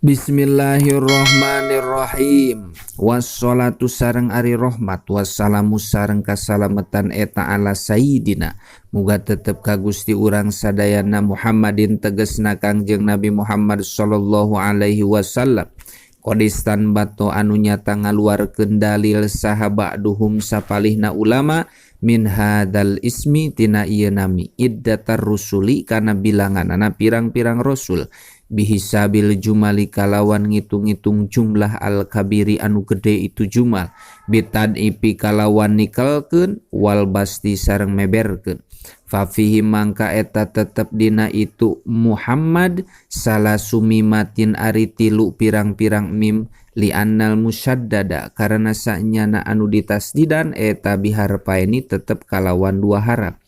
Bismillahirrahmanirrahim. Wassalatu sareng ari rahmat, wassalamu sareng kasalametan eta ala sayyidina, muga tetep ka Gusti urang sadayana, Muhammadin tegesna Kangjeng Nabi Muhammad sallallahu alaihi wasallam. Qadistan bato anu nyata ngaluarkeun dalil saha ba'duhum sapalihna ulama min hadal ismi tina ieu nami iddatar rusuli kana bilanganana pirang-pirang rasul bihisabil jumali kalawan ngitung-ngitung jumlah al kabiri anu gede itu jumal bitad'ifi kalawan nikelkeun wal basti sareng meberkeun. Fafihi mangka eta tetep dina itu Muhammad salasu mimatin ari tilu pirang-pirang mim li'annal musyaddada karena sanyana anu ditasdidan eta biharpaini tetep kalawan dua harap.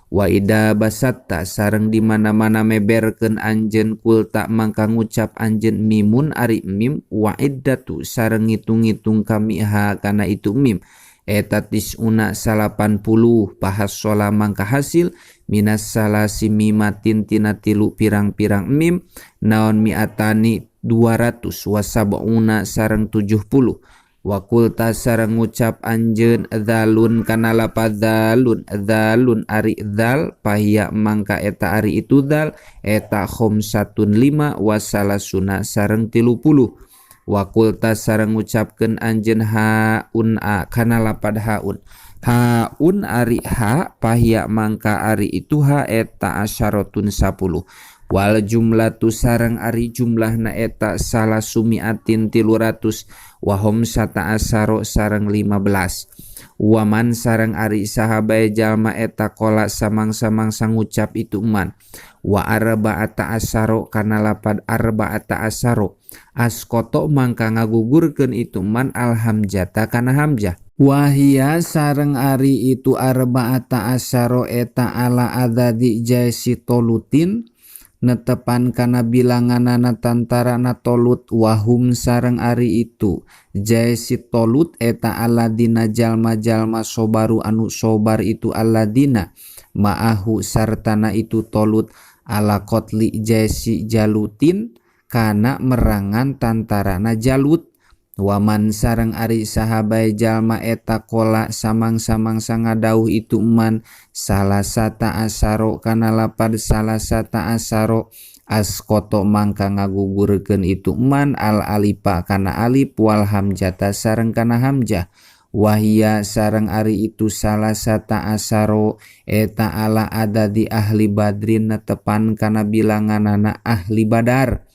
Wa ida basatta sareng di mana-mana meberkeun anjeun kulta mangka ngucap anjeun mimun ari mim wa iddatu sareng ngitung-ngitung kami ha kana itu mim eta tisuna 80 pahasola mangka hasil minas salasi mimatin tina tilu pirang-pirang mim naon miatani 200 wasabuna sareng 70. Wakulta sareng ngucap anjeun dzalun kana lapad dzalun dzalun ari dzal pahia mangka eta ari itu dzal eta khamsatun lima wasalasuna sareng 30. Wakulta sareng ngucapkeun anjeun haun a kana lapad haun haun ari ha pahia mangka ari itu ha eta asyaratun 10. Wal jumlatu sareng ari jumlahna eta salasu miatin 300 wahom sata asaro sareng 15. Waman sareng ari sahabai jalma eta kola samang-samang sangucap itu man wa arba'ata asaro kana lapad arba'ata asaro askoto mangka ngagugurkeun itu man alhamjata kana hamzah. Wahia sareng ari itu arba'ata asaro eta ala adadi jaisi tolutin netepan kana bilanganana tantarana tolut wahum sareng ari itu jaisi tolut eta aladina jalma-jalma sobaru anu sobar itu aladina ma'ahu sartana itu tolut ala kotli jaisi jalutin kana merangan tantarana jalut. Waman sareng ari sahabai jalma eta kola samang-samang sangadauh itu man salasata asaro kana lapad salasata asaro askoto mangka ngagugurkeun itu man al alipa kana alif wal hamjata sareng kana hamzah. Wahia sareng ari itu salasata asaro eta ala adadi ahli badrin netepan kana bilanganana ahli badar.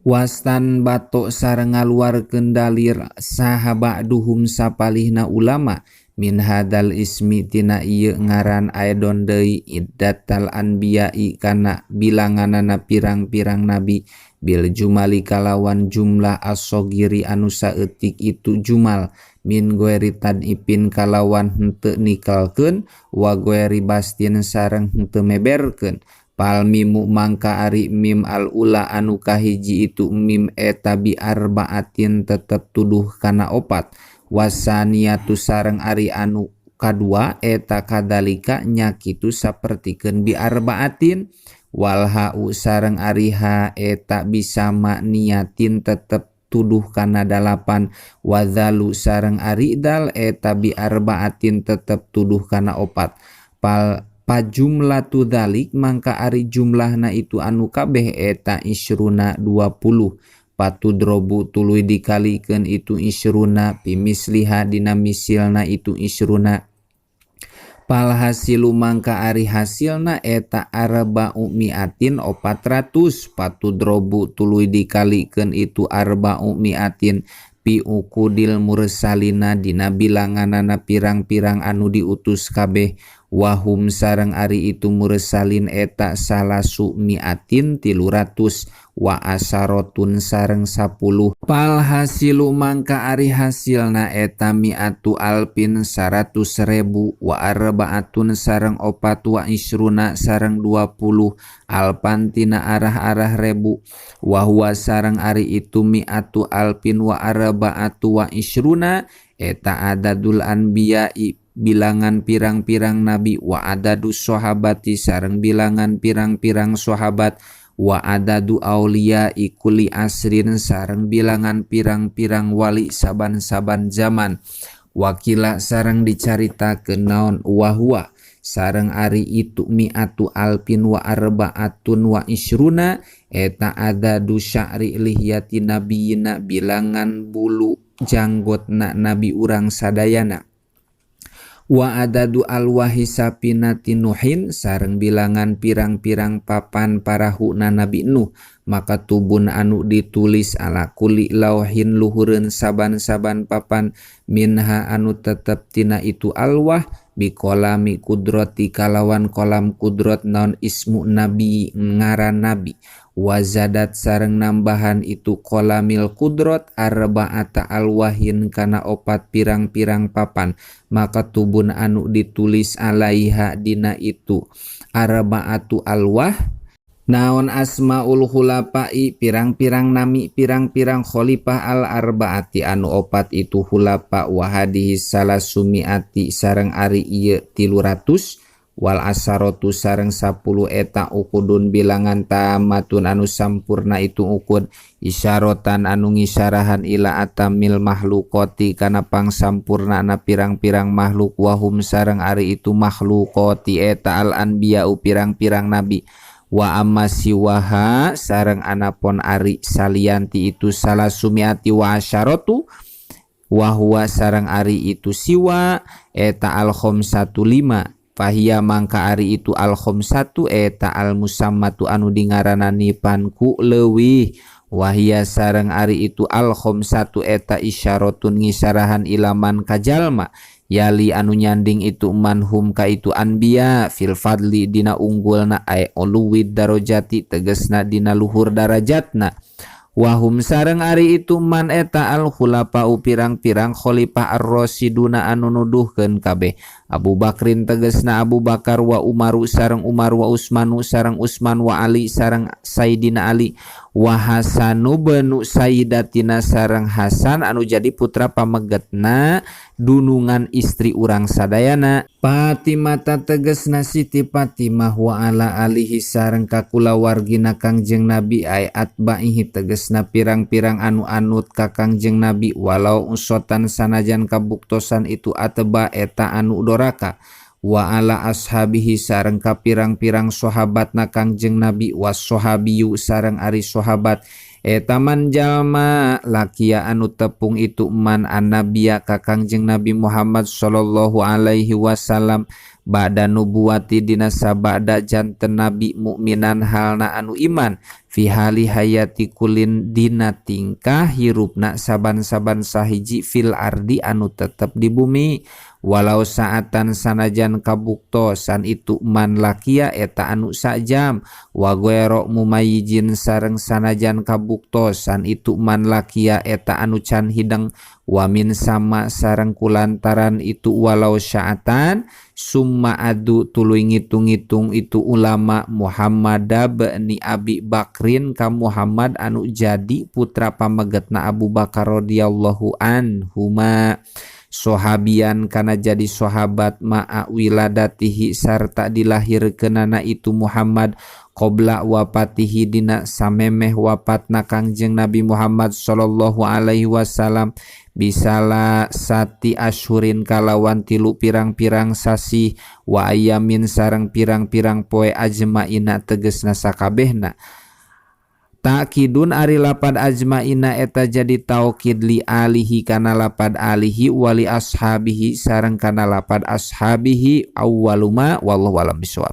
Wastan batok sareng ngaluarkeun dalir saha ba'duhum sapalihna ulama min hadal ismi tina ieu ngaran aedon deui iddatal anbiya'i kana bilanganana pirang-pirang nabi bil jumali kalawan jumlah as-sogiri anu saeutik itu jumal min goeri tad'ifin kalawan henteu nikelkeun wa goeri bastin sareng henteu meberkeun. Pal mimu mangka ari mim al ula anu kahiji itu mim eta bi arbaatin tetep tuduh kana opat wasaniatu sareng ari anu kadua eta kadalika nya kitu sapertikeun bi arbaatin wal ha'u sareng ari ha eta bisa makniatin tetep tuduh kana 8 wadzalu sareng ari dal eta bi arbaatin tetep tuduh kana opat. Pal pajumlatu dzalik mangka ari jumlahna itu anu kabeh eta isruna 20 patudrobu tuluy dikalikeun itu isruna pimisliha dina misilna itu isruna. Pal hasilu mangka ari hasilna eta arba'u miatin 400 patudrobu tuluy dikalikeun itu arba'u miatin pi uqudil mursalina dina bilanganana pirang-pirang anu diutus kabeh wahum sareng ari itu mursalin eta salasu miatin 300 wa asarotun sareng 10. Pal hasilu mangka ari hasilna eta miatu alpin 100.000 wa arbaatun sareng opat wa isruna sareng 20 alpan tina arah-arah rebu wa huwa sareng ari itu miatu alpin wa arbaatu wa isruna eta adadul anbiya'i bilangan pirang-pirang nabi wa adadus sahabati sareng bilangan pirang-pirang sahabat Wa adadu auliya kulli asrin sareng bilangan pirang-pirang wali saban-saban zaman. Wakila sareng dicaritakeun naon wahwa sareng ari itu mi'atu alfin wa arba'atun wa isruna eta adadu sya'ri lihyati nabiyina bilangan bulu janggotna nabi urang sadayana. Wa adadu alwahi sapinati Nuhin sareng bilangan pirang-pirang papan parahuna Nabi Nuh maka tubun anu ditulis ala kulli lauhin luhureun saban-saban papan minha anu tetep tina itu alwah bikolami kudrati kalawan kolam kudrat naon ismu nabi ngaran nabi. Wazadat sareng nambahan itu kolamil kudrot arba'ata alwahin kana opat pirang-pirang papan maka tubun anu ditulis alaiha dina itu arba'atu alwah naon asmaul khulafa'i pirang-pirang nami pirang-pirang khalifah al arbaati anu opat itu khulafa wa hadihi salasumiati sareng ari ieu 300 wal asaratu sareng 10 eta ukudun bilangan tamatun anu sampurna itu ukud isyaratan anu ngisyarahan ila atamil makhlukoti kana pangsampurnana pirang-pirang makhluk wahum sareng ari itu makhlukoti eta al anbiya'u pirang-pirang nabi. Wa amma siwaha sareng anapon ari salianti itu salasumiati wa asyaratu wa huwa sareng ari itu siwa eta al khamsatu lima fahia mangka ari itu al khamsatu eta al musammatu anu dingaranani panku leuwih wahia sareng ari itu al khamsatu eta isyaratun ngisarahan ilaman kajalma yali anu nyanding itu manhum ka itu anbiya fil fadli dina unggulna ay uluwid darajati tegesna dina luhur darajatna. Wahum sareng ari itu man eta al khulafa'u pirang-pirang khalifah ar-rasyiduna anu nuduhkeun kabeh Abu Bakrin tegesna Abu Bakar wa Umaru sareng Umar wa Usmanu sareng Usman wa Ali sareng Sayyidina Ali wa Hasanu benu Sayyidatina sareng Hasan anu jadi putra pamegetna dunungan istri urang sadayana Fatimah tegesna Siti Fatimah wa ala alihi sareng kakulawargina Kangjeng Nabi ay atbaihi tegesna pirang-pirang anu anut ka Kangjeng Nabi walau usotan sanajan kabuktosan itu atba eta anu doraka wa ala ashabihi sareng ka pirang-pirang sahabatna Kangjeng Nabi was sahabiyu sareng ari sahabat eta man jalma lakia anu tepung itu man annabiya ka Kangjeng Nabi Muhammad sallallahu alaihi wasallam ba'da nubuwati dina sabada janten nabi mukminan halna anu iman fi hali hayati kulin dina tingkah hirupna saban-saban sahiji fil ardi anu tetep di bumi walau saatan sanajan kabuktosan itu man lakia eta anu sajam wa ghairu mumayyizin sareng sanajan kabuktosan itu man lakia eta anu can hideng wa min sama sareng kulantaran itu walau saatan summa adu tuluy ngitung-ngitung itu ulama Muhammad bin Abi Bakrin ka Muhammad anu jadi putra pamegetna Abu Bakar radhiyallahu anhuma sohabian kana jadi sahabat ma'a wiladatihi sarta dilahirkeunana itu Muhammad qabla wafatihi dina samemeh wafatna Kangjeng Nabi Muhammad sallallahu alaihi wasallam bisala sati asyurin kalawan tilu pirang-pirang sasi wa ayamin sareng pirang-pirang poe ajmaina tegesna sakabehna. Ta'kidun ari lapad ajmaina eta jadi taukid li alihi kana lapad alihi wali ashabihi sareng kana lapad ashabihi awwaluma wallahu alam bisawab.